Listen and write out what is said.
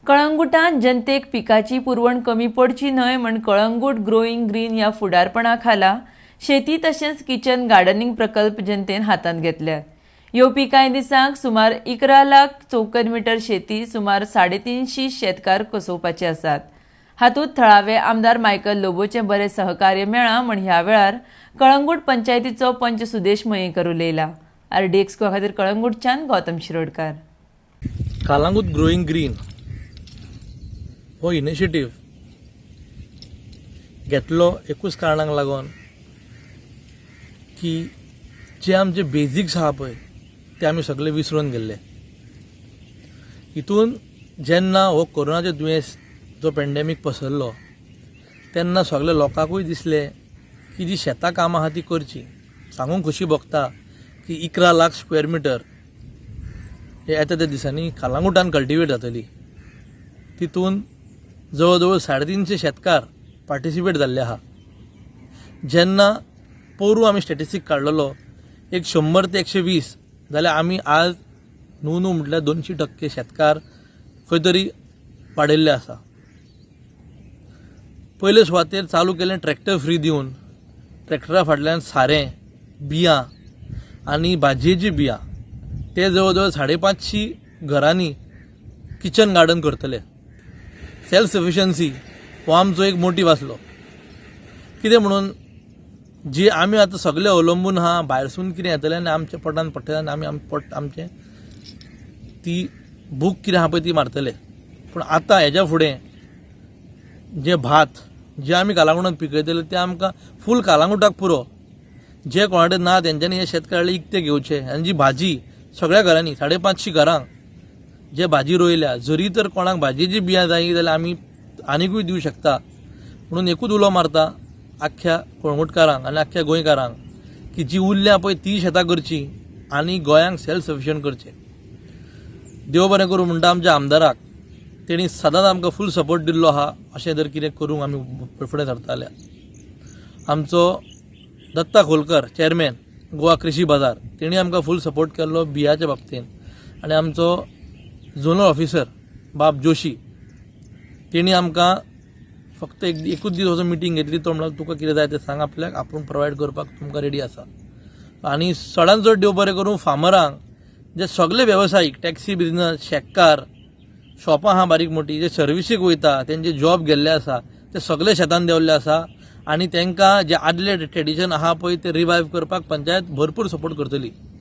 कळंगुटांत जनतेक पिकाची पुरवण कमी पडची न्हय म्हण कळंगूट ग्रोईंग ग्रीन ह्या फुडारपणा खाला शेती तशेंच किचन गार्डनिंग प्रकल्प जनतेन हातांत घेतल्यात. येवपी कांय दिसांक सुमार 11 लाख चौखण मिटर शेती सुमार 350 शेतकार कसोवपाचे आसात. हातूंत थळावे आमदार मायकल लोबोचें बरें सहकार्य मेळ्ळां म्हण ह्या वेळार कळंगूट पंचायतीचो पंच सुदेश मयेकर उलयला. आरडीएक्स खातीर कळंगूटच्यान गौतम शिरोडकार. कालांगूट ग्रोईंग ग्रीन हो इनिशिएटीव घेतलो एकूच कारणाक लागून की जे आमचे बेजिक्स आहा पळय, ते आमी सगळे विसरून गेल्ले. हितून जेन्ना हो कोरोनाचें दुयेंस जो पेंडेमीक पसरलो, तेन्ना सगल्या लोकांकूय दिसलें की जी शेतां कामां आहा ती करची. सांगूंक खोशी भोगता की 11 लाख स्क्वेअर मिटर हे येता त्या दिसांनी कालांगुटान कल्टिवेट जातली. तितून जवळ जवळ 350 शेतकार पार्टिसिपेट जाल्ले आहा. जेन्ना पोरूं आमी स्टॅटिस्टीक काडलेलो एक 100 ते 120, जाल्यार आमी आज न्हू न्हू म्हटल्यार 200% शेतकार खंय तरी वाडयल्ले आसा. पयले सुवातेर चालू केलें ट्रॅक्टर फ्री दिवन, ट्रॅक्टरा फाटल्यान सारें, बियां आनी भाजयेचीं बियां. ते जवळ जवळ 550 घरांनी किचन गार्डन करतले. सेल्फ सफिशियन्सी हो आमचो एक मोटीव आसलो. कितें म्हणून जी आमी आतां सगळे अवलंबून आहा, भायरसून कितें येतलें आनी आमच्या पोटान पडटलें आनी आमी आमचें पोट, आमचें ती भूक कितें आहा पळय ती मारतले. पूण आतां हेज्या फुडें जे भात जे आमी कालांगुटान पिकयतले, ते आमकां फूल कालांगुटाक पुरो. जे कोणा कडेन ना तेंच्यांनी हे शेत काडले, इकते घेवचे. आनी जी भाजी सगळ्या घरांनी, 550 घरांक जे भाजी रोयल्या, जरी तर कोणाक भाजयेची बियां जाय जाल्यार आमी आनिकूय दिवं शकता. म्हणून एकूच उलो मारता आख्ख्या कळंगुटकारांक आनी आख्ख्या गोंयकारांक की जी उरल्या पळय ती शेतां करची आनी गोंयांक सेल्फ सफिशियंट करचें. देव बरें करूं म्हणटा आमच्या आमदाराक, तेणी सदांच आमकां फूल सपोर्ट दिल्लो आहा. अशें जर कितें करूंक आमी फुडें सरताले, आमचो दत्ता खोलकर, चेअरमॅन गोवा कृषी बाजार, तेणी आमकां फूल सपोर्ट केल्लो बियाच्या बाबतींत. आनी आमचो झोनल ऑफिसर बाब जोशी, तेणी आमकां फक्त एक एकूच दीस वचून मिटींग घेतली. तो म्हणलो, तुका कितें जाय तें सांग आपल्याक, आपूण प्रोवायड करपाक तुमकां रेडी आसा. आनी चडान चड देव बरें करूं फार्मरांक, जे सगळे वेवसायीक, टॅक्सी बिजनस, शेतकार, शॉपां आहा बारीक मोठी, जे सर्विसीक वयता, तेंचे जॉब गेल्ले आसा, ते सगळे शेतान देंवल्ले आसा. आनी तांकां जे आदले ट्रेडिशन आहा पळय, ते रिवायव करपाक पंचायत भरपूर सपोर्ट करतली.